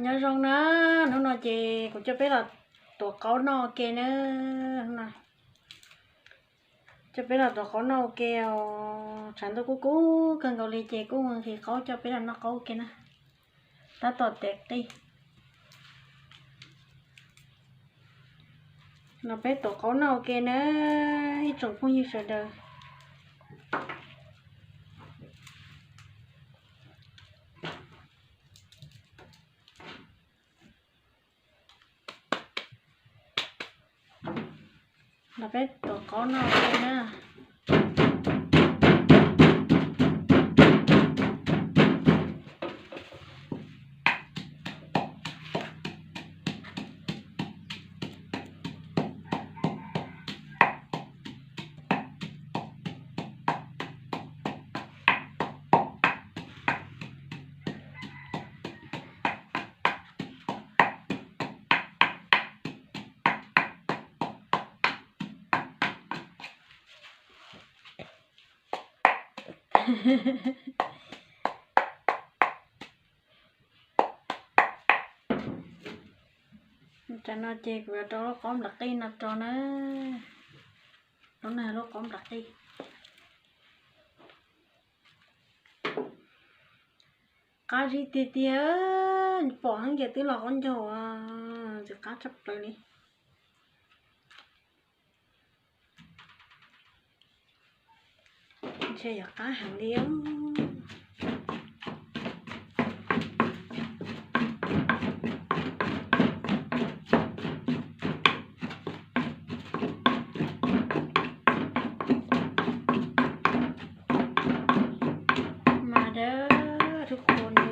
Nyob zoo na, hnub no ces kuv coj peb los tuav qaub noj ua ke na. Coj peb los tuav qaub noj ua ke os. Tshav ntuj kub kub kawg nkaus li ces kuj nqhis qaub coj peb los noj qaub ua ke na. Tab tom tev qij los peb tuav qaub noj ua ke na, ib tsoom phooj ywg sawv daws. Los peb tuav qaub noj ua ke na. Tam no ces kuv yuav rau lub qaub nplam qij no rau na. Lub no lub qaub nplam qij qab zib tiag tiag, pom heev ces twb los qaub ncaug, ntxim qab tshaj plaws li. Ntshe yuav qab heev li. Mas dawb rub qhuav li.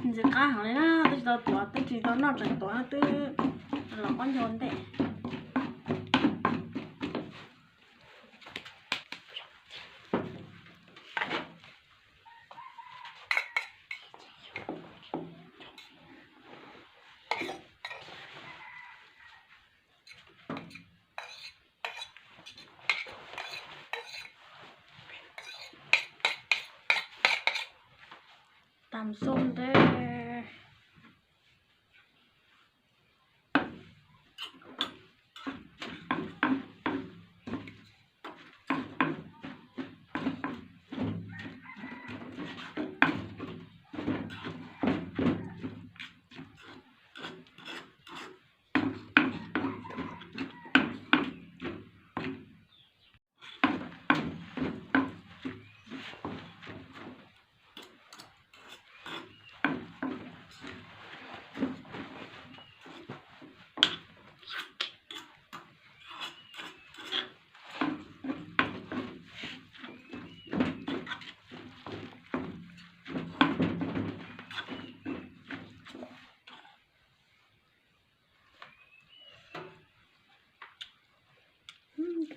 Ntxim qab heev li na, twb tsis tau tuav, twb tsis tau noj tseem tuav twb los qaub ncaug ntej. Tam xom ntej.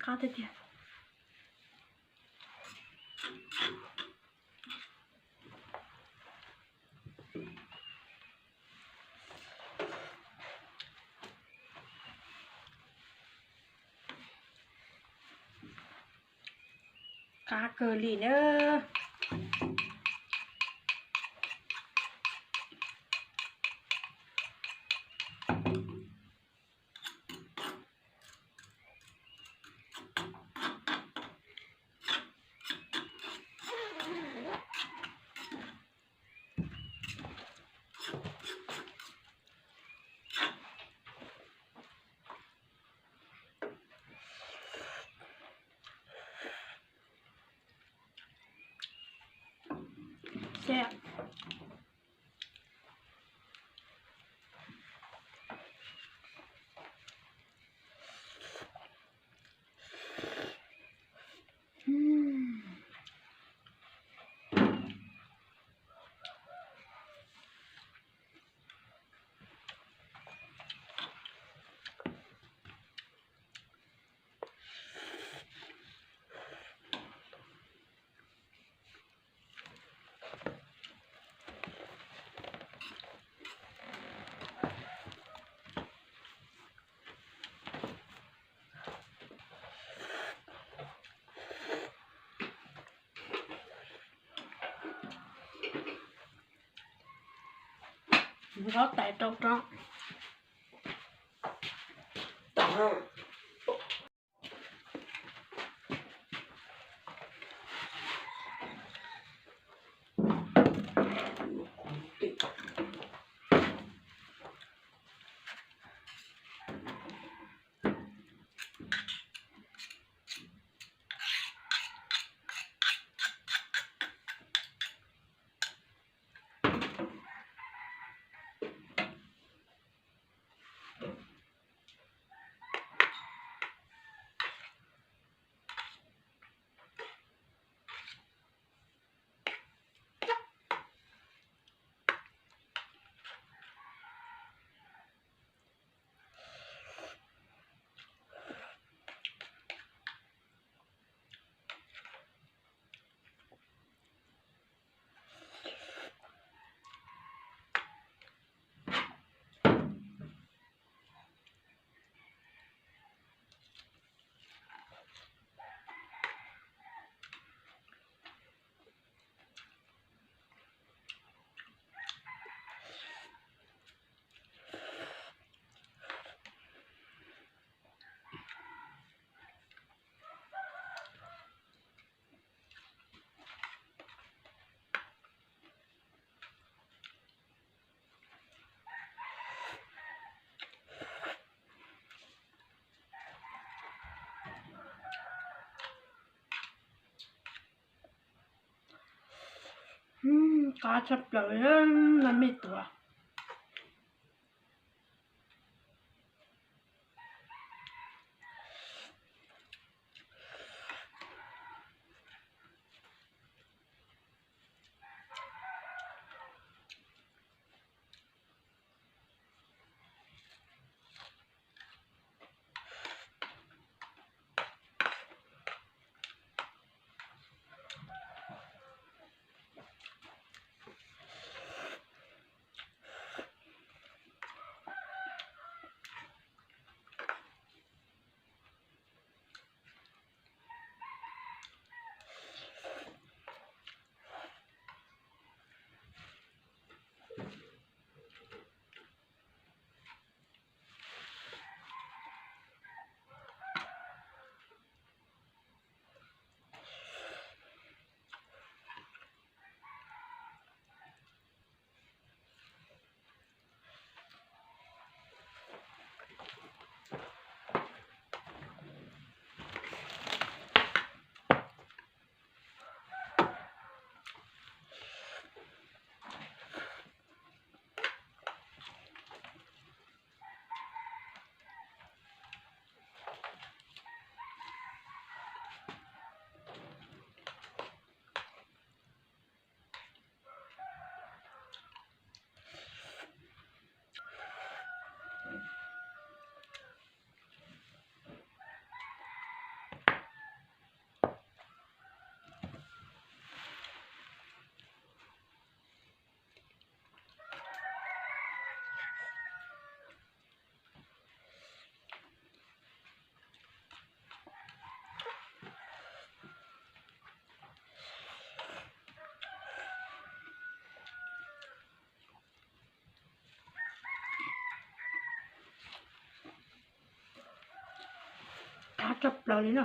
Qab tiag tiag. Qab kawg li na. Nkaub tais rau rau. Qab tshaj plaws, me tuav. Qab tshaj plaws li na.